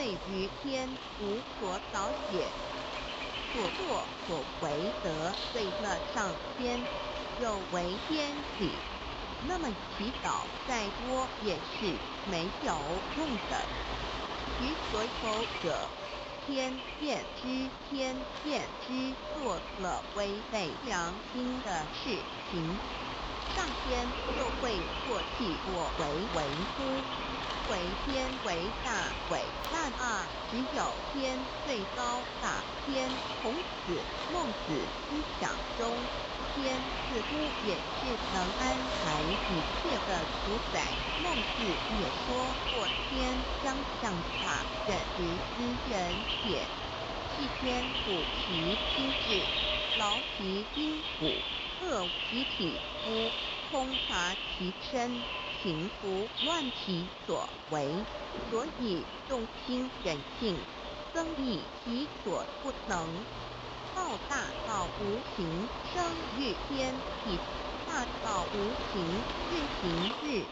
罪於天無所禱也。所作所為得罪了上天，有違天理，那麼祈禱再多也是沒有用的。其所求者，天便知，天便知做了違背良心的事情，上天就會唾棄我為為夫。為天為大為大啊！只有天最高大天。孔子、孟子思想中，天似乎也是能安排一切的主宰。孟子也說過：“天將降大任於斯人也，必先苦其心志，勞其筋骨，餓其體膚，空乏其身。”行拂亂其所為，所以動心忍性，增益其所不能。道大道無形，生於天地；大道無形，運行日。